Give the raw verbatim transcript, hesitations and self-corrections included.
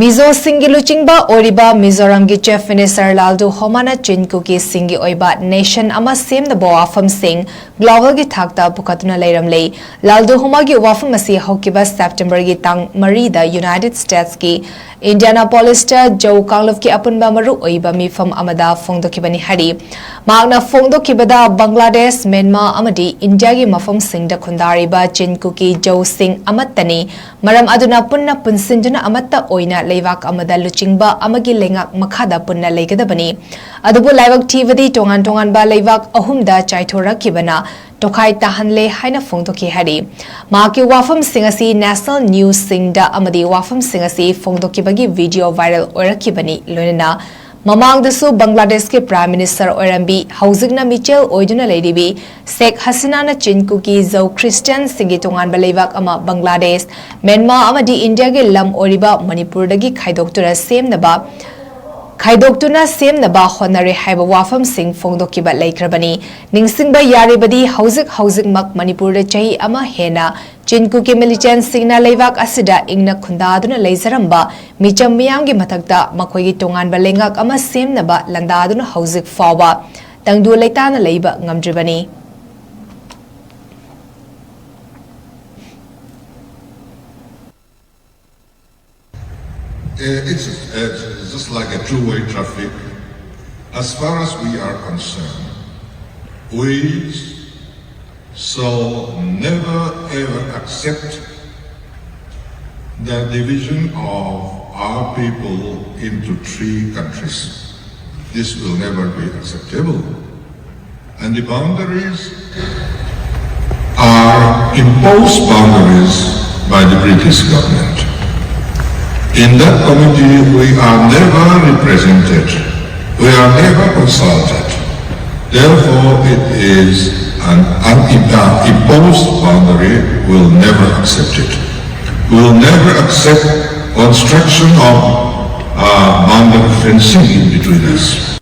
ꯃꯤꯖꯣꯁꯤꯡꯒꯤ ꯂꯨꯆꯤꯡꯕ ꯑꯣꯏꯔꯤꯕ ꯃꯤꯖꯣꯔꯥꯝꯒꯤ Chief Minister ꯂꯥꯜꯗꯨ ꯍꯣꯃꯥꯅ ꯆꯤꯟ ꯀꯨꯀꯤꯁꯤꯡꯒꯤ ꯑꯣꯏꯕ nation ꯑꯃ ꯁꯦꯝꯅꯕ ꯋꯥꯐꯝꯁꯤꯡ global ꯒꯤ ꯊꯥꯛꯇ ꯄꯨꯈꯠꯇꯨꯅ ꯂꯩꯔꯝꯂꯦ꯫ ꯂꯥꯜꯗꯨ ꯍꯣꯃꯥꯒꯤ ꯋꯥꯐꯝ ꯑꯁꯤ ꯍꯧꯈꯤꯕ September ꯒꯤ ꯇꯥꯡ ꯃꯔꯤꯗ United States ꯀꯤ Indianapolis ꯇ ꯖꯧ ꯀꯥꯡꯂꯨꯞꯀꯤ ꯑꯄꯨꯟꯕ ꯃꯔꯨꯑꯣꯏꯕ ꯃꯤꯐꯝ ꯑꯃꯗ ꯐꯣꯡꯗꯣꯛꯈꯤꯕꯅꯤ ꯍꯥꯏꯔꯤ꯫ ꯃꯍꯥꯛꯅ ꯐꯣꯡꯗꯣꯛꯈꯤꯕꯗ, ꯕꯪꯒ꯭ꯂꯥꯗꯦꯁ, ꯃ꯭ꯌꯥꯟꯃꯥꯔ ꯑꯃꯗꯤ ꯏꯟꯗꯤꯌꯥꯒꯤ ꯃꯐꯝꯁꯤꯡꯗ ꯈꯨꯟꯗꯥꯔꯤꯕ ꯆꯤꯟ ꯀꯨꯀꯤ ꯖꯧꯁꯤꯡ ꯑꯃꯠꯇꯅꯤ꯫ ꯃꯔꯝ ꯑꯗꯨꯅ ꯄꯨꯟꯅ ꯄꯨꯟꯁꯤꯟꯗꯨꯅ ꯑꯃꯠꯇ ꯑꯣꯏꯅ ꯂꯩꯕꯥꯛ ꯑꯃꯗ ꯂꯨꯆꯤꯡꯕ ꯑꯃꯒꯤ ꯂꯩꯉꯥꯛ ꯃꯈꯥꯗ ꯄꯨꯟꯅ ꯂꯩꯒꯗꯕꯅꯤ꯫ ꯑꯗꯨꯕꯨ ꯂꯥꯏꯕꯛ ꯊꯤꯕꯗꯤ ꯇꯣꯉꯥꯟ ꯇꯣꯉꯥꯟꯕ ꯂꯩꯕꯥꯛ ꯑꯍꯨꯝꯗ ꯆꯥꯏꯊꯣꯔꯛꯈꯤꯕꯅ ꯇꯣꯈꯥꯏ ꯇꯥꯍꯜꯂꯦ ꯍꯥꯏꯅ ꯐꯣꯡꯗꯣꯛꯈꯤ ꯍꯥꯏꯔꯤ꯫ ꯃꯍꯥꯛꯀꯤ ꯋꯥꯐꯝꯁꯤꯡ ꯑꯁꯤ national news ꯁꯤꯡꯗ ꯑꯃꯗꯤ ꯋꯥꯐꯝꯁꯤꯡ ꯑꯁꯤ ꯐꯣꯡꯗꯣꯛꯈꯤꯕꯒꯤ video viral ꯑꯣꯏꯔꯛꯈꯤꯕꯅꯤ꯫ ꯂꯣꯏꯅꯅ ꯃꯃꯥꯡꯗꯁꯨ ꯕꯪꯒ꯭ꯂꯥꯗꯦꯁꯀꯤ Prime Minister ꯑꯣꯏꯔꯝꯕꯤ, ꯍꯧꯖꯤꯛꯅ ꯃꯤꯆꯦꯜ ꯑꯣꯏꯗꯨꯅ ꯂꯩꯔꯤꯕꯤ ꯁꯦꯈ ꯍꯁꯤꯅꯥꯅ ꯆꯤꯟ ꯀꯨꯀꯤ ꯖꯧ ꯈ꯭ꯔꯤꯁꯇꯤꯌꯥꯟꯁꯤꯡꯒꯤ ꯇꯣꯉꯥꯟꯕ ꯂꯩꯕꯥꯛ ꯑꯃ ꯕꯪꯒ꯭ꯂꯥꯗꯦꯁ, ꯃ꯭ꯌꯥꯟꯃꯥꯔ ꯑꯃꯗꯤ ꯏꯟꯗꯤꯌꯥꯒꯤ ꯂꯝ ꯑꯣꯏꯔꯤꯕ ꯃꯅꯤꯄꯨꯔꯗꯒꯤ ꯈꯥꯏꯗꯣꯛꯇꯨꯅ ꯁꯦꯝꯅꯕ ꯈꯥꯏꯗꯣꯛꯇꯨꯅ ꯁꯦꯝꯅꯕ ꯍꯣꯠꯅꯔꯦ ꯍꯥꯏꯕ ꯋꯥꯐꯝꯁꯤꯡ ꯐꯣꯡꯗꯣꯛꯈꯤꯕ ꯂꯩꯈ꯭ꯔꯕꯅꯤ꯫ ꯅꯤꯡꯁꯤꯡꯕ ꯌꯥꯔꯤꯕꯗꯤ, ꯍꯧꯖꯤꯛ ꯍꯧꯖꯤꯛꯃꯛ ꯃꯅꯤꯄꯨꯔꯗ ꯆꯍꯤ ꯑꯃ ꯍꯦꯟꯅ ꯆꯤꯟ ꯀꯨꯀꯤ militant ꯁꯤꯡꯅ ꯂꯩꯕꯥꯛ ꯑꯁꯤꯗ ꯏꯪꯅ ꯈꯨꯟꯗꯥꯗꯨꯅ ꯂꯩꯖꯔꯝꯕ ꯃꯤꯆꯝ ꯃꯤꯌꯥꯝꯒꯤ ꯃꯊꯛꯇ ꯃꯈꯣꯏꯒꯤ ꯇꯣꯉꯥꯟꯕ ꯂꯩꯉꯥꯛ ꯑꯃ ꯁꯦꯝꯅꯕ ꯂꯥꯟꯗꯥꯗꯨꯅ ꯍꯧꯖꯤꯛ ꯐꯥꯎꯕ ꯇꯪꯗꯨ ꯂꯩꯇꯥꯅ ꯂꯩꯕ ꯉꯝꯗ꯭ꯔꯤꯕꯅꯤ꯫ Uh, it's, it's just like a two-way traffic. As far as we are concerned, we shall never ever accept the division of our people into three countries. This will never be acceptable. And the boundaries are imposed boundaries by the British government. In that committee, we are never represented, we are never consulted. Therefore, it is an unimposed boundary, will never accept it. Will never accept construction of uh, boundary fencing in between us.